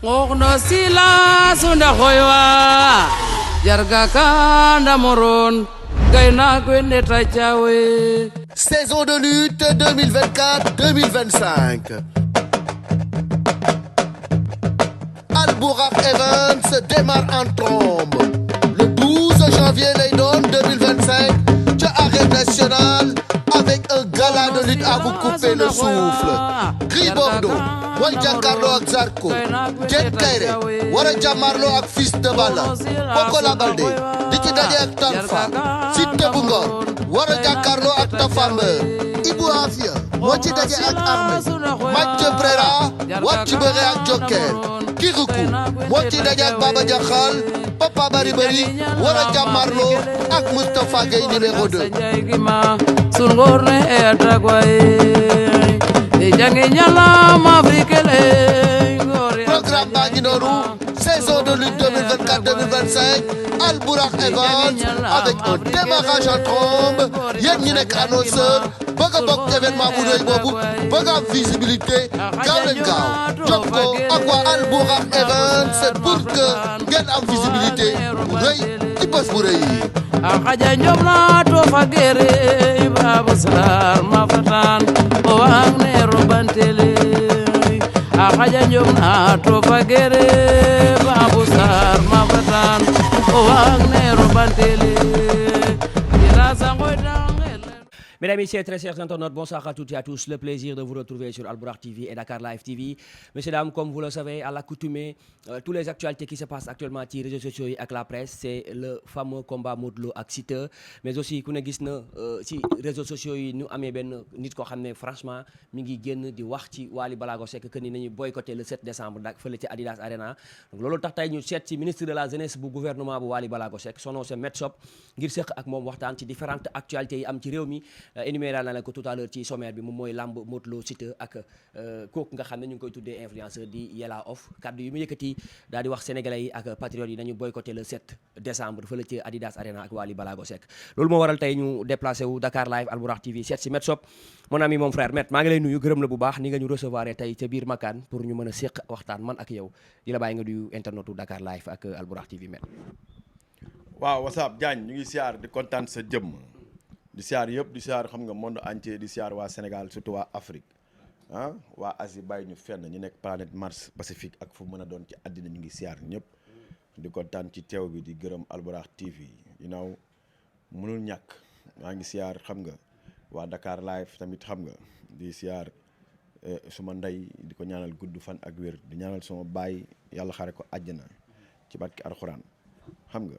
ngokno sila sunda khoywa jarga kanda moron gaina gwende tachawe. Saison de lutte 2024-2025. Albourakh Events démarre en trombe le 12 janvier lay doon 2025 ca Arène Nationale avec un gala de lutte à vous couper le souffle. Gris Bordeaux mooy jàkkaarloo ak Zarko, Diène Kaïré war a jàmmarloo ak Fils de Balla, Pokola Baldé di ci daje ak Talfa, Siteu bu Ngor war a jàkkaarloo ak Tapha Mbeur, Ibou Afia moo ci daje ak Armé, Mathieu Brera war ci bëre ak Joker, Kirikou moo ci daje ak Baba Diakhal, Papa Bari Bari war a jàmmarloo ak Moustapha Gueye numéro 2. Programme baa ngi noonu, saison de lutte 2024-2025, Albourakh Events avec un démarrage en trombe. Yéen ñi nekk annonceur bëgg a bokk événement bu rëy boobu, bëgg am visibilité, gaaw leen gaaw jokkoo ak waa Albourakh Events pour que ngeen am visibilité bu rëy ci bés bu rëy yi. Akaja njomna to fagere babu sar mafatan o wangne robantele. Akaja njomna to fagere babu sar mafatan o wangne robantele. Mesdames et messieurs, très chers internautes, bonsoir à toutes et à tous. Le plaisir de vous retrouver sur Albourakh TV et Dakar Live TV. Messieurs, dames, comme vous le savez, à l'accoutumée, toutes les actualités qui se passent actuellement ci réseaux sociaux yi ak la presse, c'est le fameux combat Modou Lo ak Siteu. Mais aussi ku ne gis na ci réseaux sociaux yi ñu amee benn nit koo xam ne franchement mi ngi génn di wax ci Wally Ballago Seck que ni nañu boycotté le 7 décembre dak fële ci Adidas Arena. Donc loolu tax tey ñu seet ci ministre de la jeunesse bu gouvernement bu Wally Ballago Seck, son nom c'est Met Shop, ngir seq ak moom waxtaan ci différentes actualités yi am ci réew mi. Énuméré na la ko tout à l'heure ci sommaire bi moom mooy lamb Modou Lo Siteu ak kooku nga xam ne ñu ngi koy tuddee influenceur di Yella Off. Kaddu yu mu yëkkati daal di wax sénégalais yi ak patriotes yi nañu boycotté le 7 décembre fële ci Adidas Arena ak Wally Ballago Seck. Loolu moo waral tey ñu déplacé wu Dakar Live Albourakh TV seet si Met Shop, mon ami mon frère Met, maa ngi lay nuyu gërëm la bu baax ni nga ñu recevoir tey ca biir Makaan pour ñu mën a séq waxtaan man ak yow di la bàyyi nga nuyu internetu Dakar Live ak Albourakh TV Met. waaw wasaab Diagne ñu ngi siyaar di kontaan sa jëmm di siyaar yëpp di siyaar xam nga monde entier di siyaar waa Sénégal surtout waa Afrique ah waa Asie bàyyi ñu fenn ñu nekk planète Mars Pacifique ak fu mën a doon ci àddina ñu ngi siyaar ñëpp di kontaan ci teew bi di gërëm Albourakh TV mënul ñàkk maa ngi siyaar xam nga waa Dakar Live tamit xam nga di siyaar suma ndey di ko ñaanal gudd fan ak wér di ñaanal suma baay yàlla xare ko àjjana ci barki alxuraan xam nga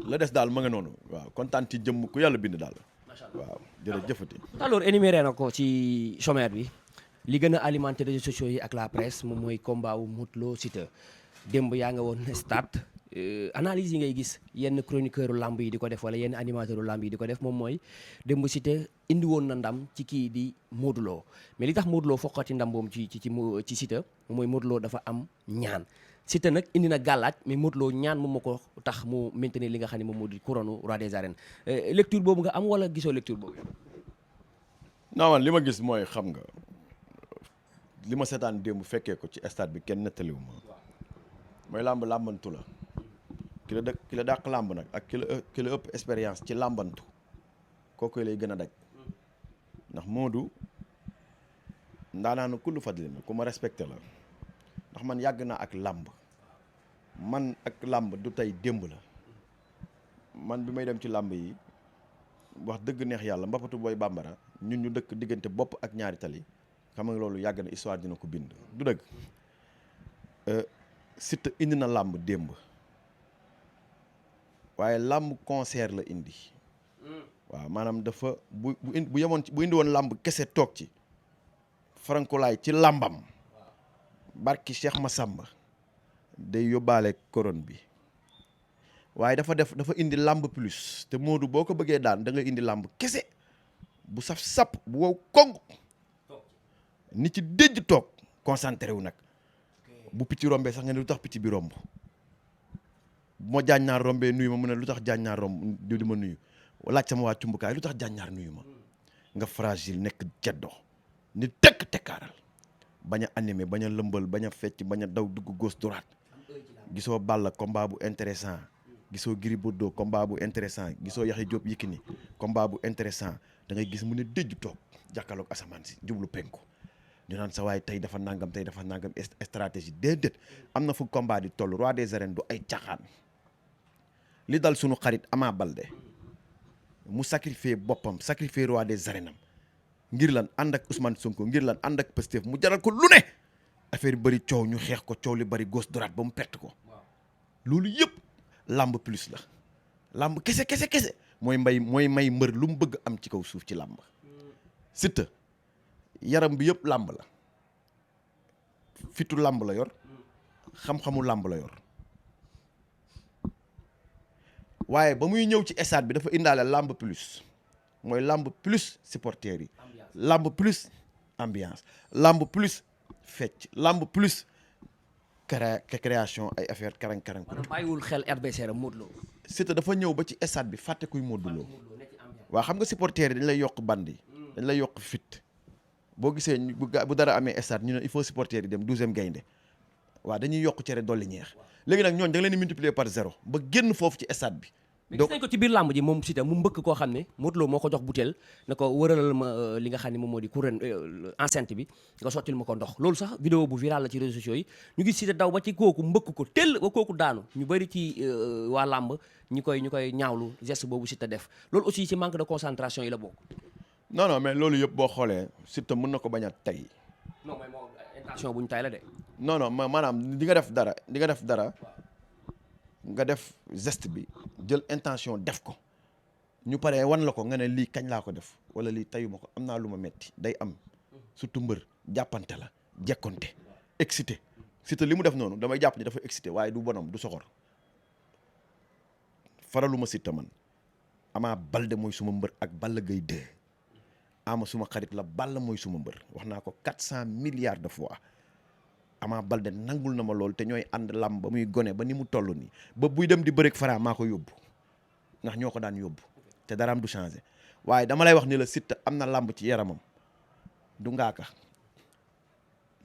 la des daal ma nga noonu waaw kontaan ci jëmm ku yàlla bind daal waaw jërëjëfati. Alors énuméré na ko ci sommaire bi li gën a alimenté réseaux sociaux yi ak la presse moom mooy combat wu Modou Lo Siteu. Démb yaa nga woon stade analyse yi ngay gis yenn chroniqueur lamb yi di ko def wala yenn animateur lamb yi di ko def moom mooy démb Siteu indi woon na ndam ci kii di Modou Lo mais li tax Modou Lo foqati ndam boobu ci Siteu moom mooy Modou Lo dafa am ñaan. Siteu nag indi na gàllaaj mais Modou Lo ñaan moom moo ko tax mu maintenir li nga xam ne moom moo di couronne roi des arènes. Lecture boobu nga am wala gisoo lecture boobu. non man li ma gis mooy xam nga li ma seetaan démb fekkee ko ci stade bi kenn nettaliwu ma mooy làmbantu la ki la dàq làmb nag ak ki la ëpp expérience ci làmbantu kooku lay gën a daj ndax Modou ndaanaanu kullu fadli na ku ma respecté la. ndax man yàgg naa ak làmb man ak làmb du tey démb la man bi may dem ci làmb yi wax dëgg neex yàlla mbapatu booy bambara ñun ñu dëkk diggante bopp ak ñaari tali xam nga loolu yàgg na histoire dina ko bind du dëgg. Siteu indi na làmb démb waaye làmb concert la indi waaw maanaam dafa bu yemoon bu indi woon làmb kese toog ci farankulaay ci làmbam barki Cheikh Massamba day yóbbaale couronne bi waaye dafa indi làmb plus te Modou boo ko bëggee daan da nga indi làmb kese bu saf sap bu wow kong ni ci déj toog concentré wu nag bu picc rombee sax nga ne lu tax picc bi romb bu ma jaaññaar rombee nuyu ma mu ne lu tax jaaññaar romb di ma nuyu laaj sama waa cumbukaay lu tax jaaññaar nuyu ma nga fragile nekk ceddo ni tekk tekkaaral bañ a animé bañ a lëmbal bañ a fecc bañ a daw dugg gauche droite gisoo Balla combat bu intéressant gisoo Gris Bordeaux combat bu intéressant gisoo Yaxya Diop Yékini combat bu intéressant da ngay gis mu ne déjju toog jàkkaarloog asamaan si jublu penku ñu naan sa waay tey dafa nangam stratégie déedéet am na fu combat di toll roi des arènes du ay caaxaan li dal sunu xarit Ama Baldé mu sacrifier boppam sacrifier roi des arènes am ngir lan ànd ak Ousmane Sonko ngir lan ànd ak Pastef mu jaral ko lu ne affaire bëri coow ñu xeex ko coow li bëri gauche droite ba mu perte ko loolu yëpp lamb plus la lamb kese mooy may mbër lu mu bëgg am ci kaw suuf ci lamb Siteu yaram bi yëpp lamb la fitu lamb la yor xam-xamu lamb la yor waaye ba muy ñëw ci stade bi dafa indaale lamb plus mooy lamb plus supporters yi lamb plus ambiance lamb plus fecc lamb plus création ay affaire karang-karang bàyyiwul xel RBC Modou Lo Siteu dafa ñëw ba ci stade bi fàtte kuy Modou Lo waaw xam nga supporters yi dañ lay yokk bandi dañ lay yokk fit boo gisee bu dara amee stade ñu ne il faut supporters yi dem 12e gaynde waaw dañuy yokk cere dolli ñeex léegi nag ñooñu da nga leen di multiplier par 0 ba génn foofu ci stade bi. donc gis nañ ko ci biir làmb ji moom Siteu mu mbëkk koo xam ne Modou Lo moo ko jox butéel ne ko wëralal ma li nga xam ne moom moo di couronne enceinte bi nga sottil ma ko ndox loolu sax vidéo bu viral la ci réseaux sociaux yi ñu gis Siteu daw ba ci kooku mbëkk ko tell ba kooku daanu ñu bëri ci waa làmb ñu koy ñaawlu geste boobu Siteu def loolu aussi ci manque de concentration yi la bokk. non mais loolu yëpp boo xoolee Siteu mën na ko bañ a tey. non mais moo intention bu ñu tay la de. non maanaam di nga def dara nga def geste bi jël intention def ko ñu paree wan la ko nga ne lii kañ laa ko def wala lii tayuma ko am naa lu ma metti day am surtout mbër jàppante la jekkonte excité Siteu li mu def noonu damay jàpp ni dafa excité waaye du bonam du soxor faraluma Siteu man Ama Baldé mooy suma mbër ak Balla Gaye 2 ama suma xarit la Balla mooy suma mbër wax naa ko 400 milliards de fois Ama Baldé nangul na ma lool te ñooy ànd lamb ba muy gone ba ni mu toll nii ba buy dem di bëreeg Fara maa ko yóbbu ndax ñoo ko daan yóbbu te daraam du changé waaye dama lay wax ni la Siteu am na lamb ci yaramam du ngaaka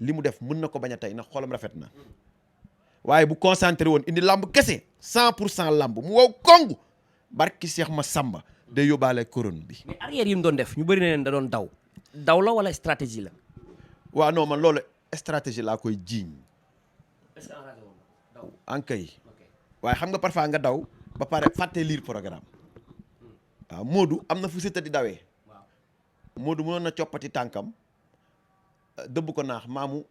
li mu def mën na ko bañ a tey ndax xolam rafet na waaye bu concentré woon indi lamb kese 100% lamb mu wow kongu barki Cheikh Massamba day yóbbaale couronne bi. mais arrière yi mu doon def ñu bëri na leen da doon daw la wala stratégie la. waaw non man loolu stratégie laa koy jiiñ. est-ce que engagé woon daw. ankay waaye xam nga parfois nga daw ba pare fàtte lire programme waaw Modou am na fu Siteu di dawee Modou mënoon na coppati tànkam dëbb ko naax maamu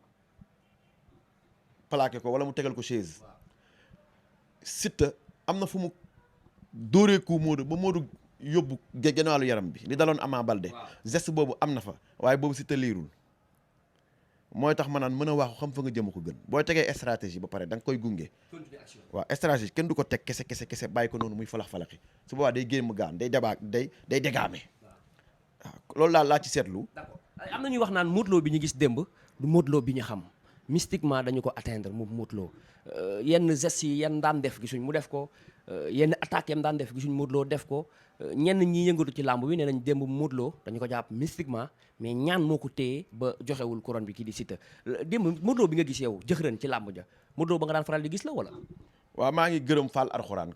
plaqué ko wala mu tegal ko chaise Siteu am na fu mu dóoree ko Modou ba Modou yóbbu genwàllu yaram bi li daloon Ama Baldé geste boobu am na fa waaye boobu Siteu liirul mooy tax ma naan mën a waaxu xam fa nga jëm ko gën booy tegee stratégie ba pare da nga koy gunge waaw stratégie kenn du ko teg kese bàyyi ko noonu muy falax-falaxi su boobaa day génn mu gaan day dégaame waaw loolu daal laa ci seetlu. d'accord am na ñuy wax naan Modou Lo bi ñu gis démb du Modou Lo bi ñu xam mystiquement dañu ko atteindre moom Modou Lo yenn gestes yi yan daan def gisuñ mu def ko yenn attaques yam daan def gisuñ Modou Lo def ko ñenn ñi yëngatu ci làmb bi nee nañ démb Modou Lo dañu ko jàpp mystiquement mais ñaan moo ko téye ba joxewul couronne bi kii di Siteu démb Modou Lo bi nga gis yow jëxërën ci làmb ja Modou Lo ba nga daan faral di gis la wala. waaw maa ngi gërëm Fall Arxuraan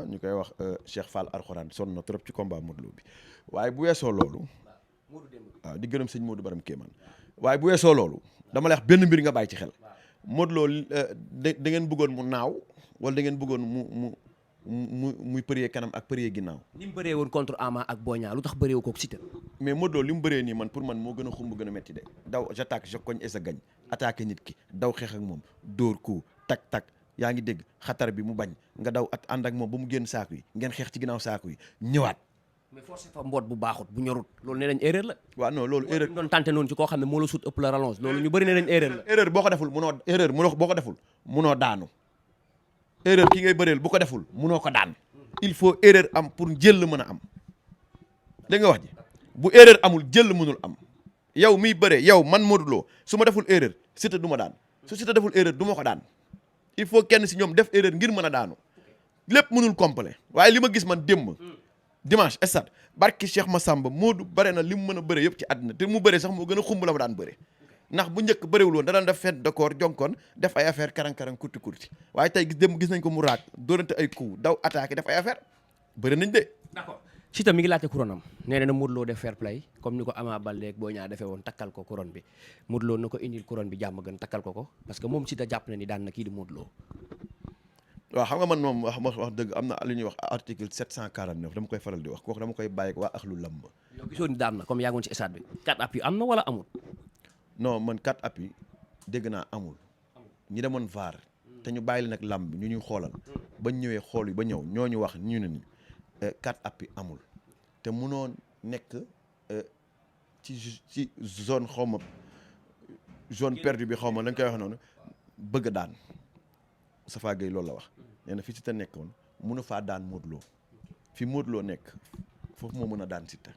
ñu koy wax Cheikh Fall Arxuraan sonn na trop ci combat Modou Lo bi waaye bu weesoo loolu. waaw di gërëm sëñ Modou Baram Kéemaan waaye bu weesoo loolu dama lay wax benn mbir nga bàyyi ci xel Modou Lo da ngeen bëggoon mu naaw wala da ngeen bëggoon muy përee kanam ak përee ginnaaw. ni mu bëree woon contre Ama ak Boy Niang lu tax bëree wu ko Siteu. mais Modou Lo li mu bëree nii man pour man moo gën a xumb gën a metti de daw j'attaque je cogne et je gagne attaqué nit ki daw xeex ak moom dóor ko tak yaa ngi dégg xatar bi mu bañ nga daw ànd ak moom ba mu génn saaku yi ngeen xeex ci ginnaaw saaku yi ñëwaat. mais forcé fa mboot bu baaxut bu ñorut loolu nee nañ erreur la. waaw non loolu erreur doon tenté noonu ci koo xam ne moo la sut ëpp la rallonge loolu ñu bëri nee nañ erreur la. erreur boo ko deful munoo daanu erreur ki ngay bëreel bu ko deful munoo ko daan il faut erreur am pour jël mën a am dégg nga wax ji bu erreur amul jël mënul am yow miy bëree yow man Modou Lo su ma deful erreur Siteu du ma daan su Siteu deful erreur du ma ko daan il faut kenn si ñoom def erreur ngir mën a daanu lépp mënul complet waaye li ma gis man démb dimanche stade barki Cheikh Massamba Modou bare na li mu mën a bëre yëpp ci àddina te mu bëre sax moo gën a xumb la ma daan bëre ndax bu njëkk bëriwul woon da daan def fête de corps jonkoon def ay affaire karang-karang kurti waaye tey gis nañ ko mu raak dóorante ay coup daw attaqué def ay affaire bëri nañ de. d'accord Siteu mi ngi laajte couronne am nee na Modou Lo def fair play comme ni ko Ama Baldé ak Boy Niang defee woon takkal ko couronne bi Modou Lo na ko indil couronne bi jàmm gën takkal ko parce que moom Siteu jàpp na ni daan na kii di Modou Lo. waaw xam nga man moom wax dëgg am na lu ñuy wax article 749 dama koy faral di wax kooku dama koy bàyyi waa axlu lamb. yow gisoo ni daan na comme yaa ngi woon ci stade bi 4 appuis am na wala amul. non man 4 appuis dégg naa amul ñi demoon VAR te ñu bàyyi leen ak lamb ñu ñuy xoolal bañ ñëwee xool yi ba ñëw ñooñu wax ñu ne ni 4 appuis amul te mënoon nekk ci zone xaw ma zone perdue bi xaw ma lañ koy wax noonu bëgg a daan Safa Gueye loolu la wax nee na fi Siteu nekkoon mënu faa daan Modou Lo fi Modou Lo nekk foofu moo mën a daan Siteu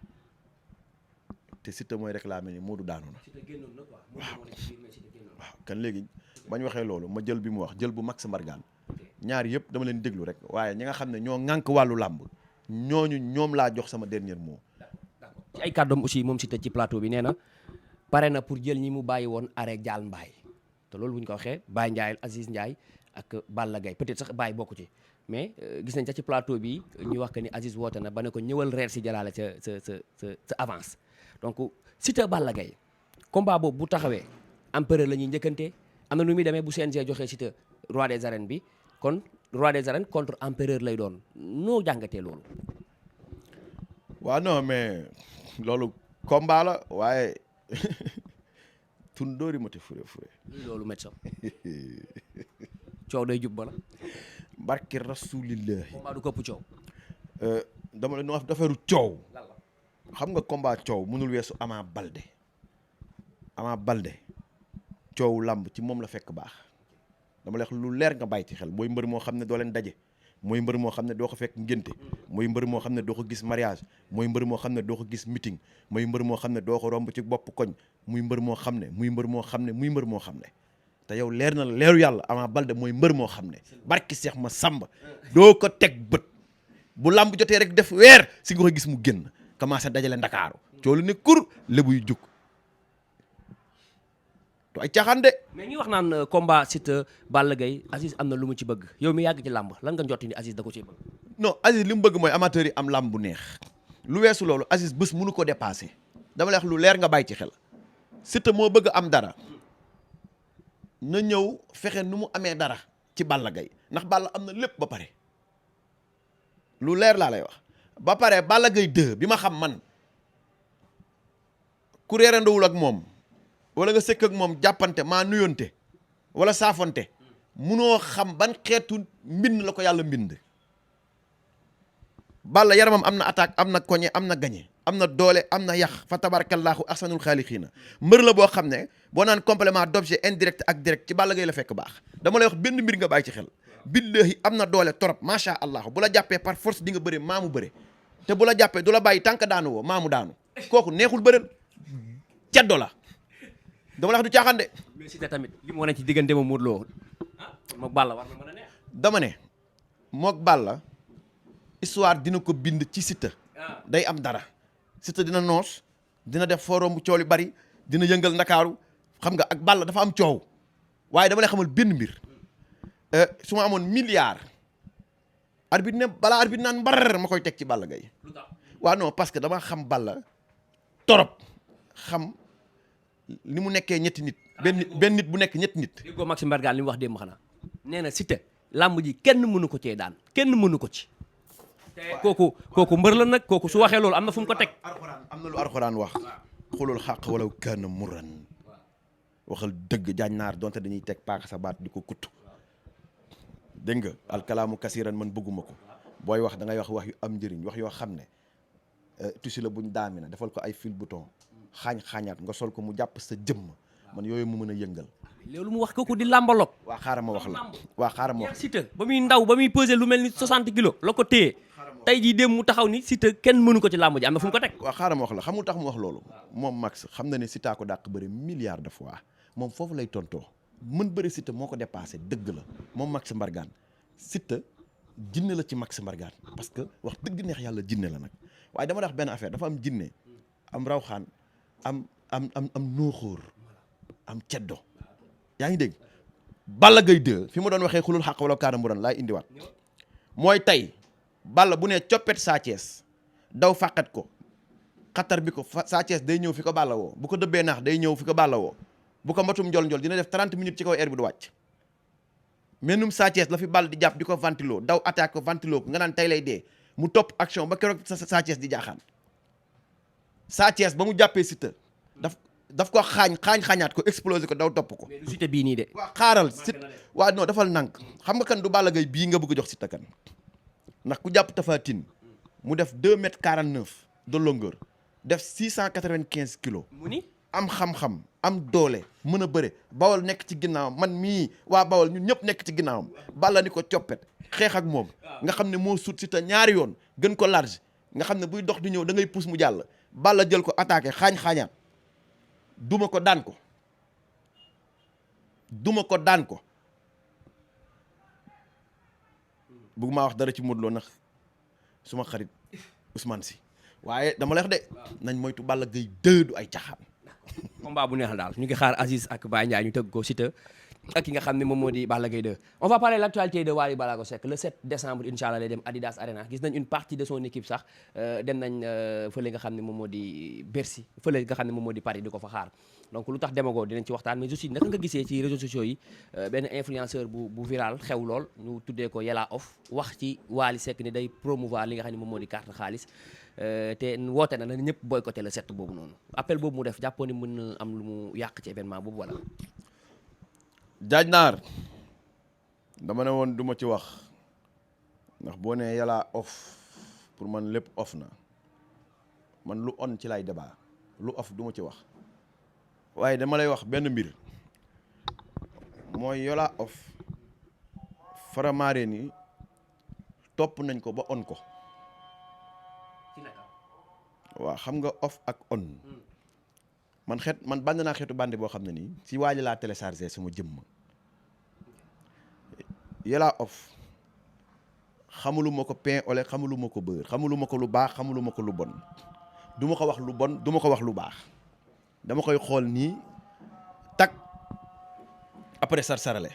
te Siteu mooy réclamé ni Modou daanu na waaw kan léegi bañ waxee loolu ma jël bi mu wax jël bu Max Mbargane ñaar yëpp dama leen déglu rek waaye ñi nga xam ne ñoo ŋànk wàllu làmb ñoom laa jox sama dernier mot. ci ay kàddoom aussi moom Siteu ci plateau bi nee na pare na pour jël ñi mu bàyyi woon arrêt jaal mbaay te loolu bu ñu ko waxee Baye Ndiaye Aziz Ndiaye ak Balla Gaye peut-être sax Baye bokku ci mais gis nañ sax ci plateau bi ñu wax que ni Aziz woote na ba ne ko ñëwal reer si jalaale sa avance donc Siteu Balla Gaye combat boobu bu taxawee empereur la ñuy njëkkante am na nu muy demee bu CNG joxee Siteu roi des arènes bi kon roi des arènes contre empereur lay doon noo jàngatee loolu. waaw non mais loolu combat la waaye tundóori mati fure loolu médecin coow day jub bala barki rasulillahi combat du këpp coow. dama leen wax dafaru coow xam nga combat coow mënul weesu Ama Baldé coow lamb ci moom la fekk baax dama lay wax lu leer nga bàyyi ci xel mooy mbër moo xam ne doo leen daje mooy mbër moo xam ne doo ko fekk ngénte mooy mbër moo xam ne doo ko gis mariage mooy mbër moo xam ne doo ko gis meeting mooy mbër moo xam ne doo ko romb ci bopp koñ muy mbër moo xam ne te yow leer na la leeru yàlla Ama Baldé mooy mbër moo xam ne barki Seex ma sàmba doo ko teg bët bu lamb jotee rek def weer si nga ko gis mu génn commencé dajale ndakaaru coow lu ne kur lébu yu jug to ay caaxaan de. mais ñi wax naan combat Siteu Balla Gaye Aziz am na lu mu ci bëgg yow mi yàgg ci làmb lan nga njorti ni Aziz da ko ci bëgg. non Aziz li mu bëgg mooy amateur yi am làmb bu neex lu weesu loolu Aziz bés mënu ko dépassé dama lay wax lu leer nga bàyyi ci xel Siteu moo bëgg am dara na ñëw fexe nu mu amee dara ci Balla Gaye ndax Balla am na lépp ba pare lu leer laa lay wax ba pare Balla Gaye 2 bi ma xam man ku reerandowul ak moom wala nga sëkk ak moom jàppante maa nuyonte wala saafonte munoo xam ban xeetu mbind la ko yàlla mbind. Balla yaramam am na attaque am na koñe am na gañe am na doole am na yax fa tabarakallahu ahsanul xaaliqiina mbër la boo xam ne boo naan complément d'objet indirect ak direct ci Balla Gaye la fekk baax dama lay wax benn mbir nga bàyyi ci xel billahi am na doole torop macha allah bu la jàppee par force di nga bëre maamu bëre te bu la jàppee du la bàyyi tànk daanu woo maamu daanu kooku neexul bëreel ceddo la dama la wax du caaxaan de. mais Siteu tamit li mu wane ci diggante ma Modou Lo moog Balla war na mën a neex. dama ne moog Balla histoire dina ko bind ci Siteu day am dara Siteu dina noos dina def forum bu coow li bari dina yëngal ndakaaru xam nga ak Balla dafa am coow waaye dama lay xamal benn mbir su ma amoon milliard arbitre ne balaa arbitre naan mbar ma koy teg ci Balla Gaye waaw non parce que dama xam Balla torop xam ni mu nekkee ñetti nit benn nit bu nekk ñetti nit. déggoo Maxime Bergan li mu wax démb xanaa nee na Siteu làmb ji kenn mënu ko cee daan kenn mënu ko ci. kooku mbër la nag kooku su waxee loolu am na fu mu ko teg. am na lu alxuraan wax. xulul xaq wala kaana muran waxal dëgg jaañ naar donte dañuy teg paaka sa baat di ko kutt dégg nga alkalaamu kasiran man bëgguma ko booy wax da ngay wax yu am njëriñ wax yoo xam ne tusi la buñ daamina defal ko ay fil bouton xaañaat nga sol ko mu jàpp sa jëmm man yooyu mu mën a yëngal. loolu mu wax kooku di làmbaloog. waa xaaral ma wax la waa xaaral ma wax. Siteu ba muy ndaw ba muy peser lu mel ni 60 kilos la ko téye tey jii dem mu taxaw ni Siteu kenn mënu ko ci làmb ji am na fu mu ko teg. waa xaaral ma wax la xamul tax mu wax loolu moom Max xam na ne Siteu ko dàq bëri milliards de fois moom foofu lay tontoo mën bëri Siteu moo ko dépassé dëgg la moom Max Mbargane Siteu jinne la ci Max Mbargane parce que wax dëgg neex yàlla jinne la nag waaye dama wax benn affaire dafa am jinne am rawxaan am nooxóor am ceddo yaa ngi dégg Balla Gaye 2 fi mu doon waxee xulul xaq wala kaana mu doon laay indiwaat mooy tey Balla bu ne coppet Sa Thiès daw fàqat ko xatar bi ko Sa Thiès day ñëw fi ko Balla woo bu ko dëbbee naax day ñëw fi ko Balla woo bu ko matum njol dina def 30 minutes ci kaw air bi du wàcc mennum Sa Thiès la fi Balla di jàpp di ko ventilo daw attaque ko ventilo ko nga naan tey lay dee mu topp action ba keroog Sa Thiès di jaaxaan Sa Thiès ba mu jàppee Siteu daf ko xaañaat ko explosé ko daw topp ko. mais du Siteu bii nii de. waaw xaaral Siteu waaw non dafal nànk xam nga kan du Balla Gaye bii nga bëgg a jox Siteu kan ndax ku jàpp Tapha Tine mu def 2 m 49 de longueur def 695 kilos. mu ni am xam-xam am doole mën a bëre Bawol nekk ci ginnaawam man mii waa Bawol ñun ñëpp nekk ci ginnaawam Balla ni ko coppet xeex ak moom nga xam ne moo sut Siteu ñaari yoon gën ko large nga xam ne buy dox di ñëw da ngay pousse mu jàll Balla jël ko attaqué xaañaat duma ko daan ko bëgg maa wax dara ci Modou Lo ndax suma xarit Ousmane Sy waaye dama lay wax de nañ moytu Balla Gaye 2 du ay caxaan. combat bu neex la daal ñu ngi xaar Aziz ak Baye Ndiaye ñu tëgg ko Siteu ak ki nga xam ne moom moo di Balla Gaye 2. on va parler de l'actualité de Wally Ballago Seck le 7 décembre incha allah lay dem Adidas Arena gis nañ une partie de son équipe sax dem nañ fële nga xam ne moom moo di Bercy fële nga xam ne moom moo di Paris di ko fa xaar donc lu tax demagoo dinañ ci waxtaan mais aussi naka nga gisee ci réseaux sociaux yi benn influenceur bu viral xew lool ñu tuddee ko Yella Off wax ci Wally Seck ni day promouvoir li nga xam ne moom moo di carte xaalis te woote na ñëpp boycotté le 7 boobu noonu appel boobu mu def jàppoon ni mën na am lu mu yàq ci événement boobu wala. Jaaj Naar dama ne woon du ma ci wax ndax boo nee Yella Off pour man lépp off na man lu on ci lay débat lu off du ma ci wax waaye dama lay wax benn mbir mooy Yella Off faramaare ni topp nañ ko ba on ko waaw xam nga off ak on man band naa xeetu bandi boo xam ne nii si waaji laa téléchargé sama jëmm Yella Off xamuluma ko pain au lait xamuluma ko beurre xamuluma ko lu baax xamuluma ko lu bon du ma ko wax lu bon du ma ko wax lu baax dama koy xool nii tak après sar sarale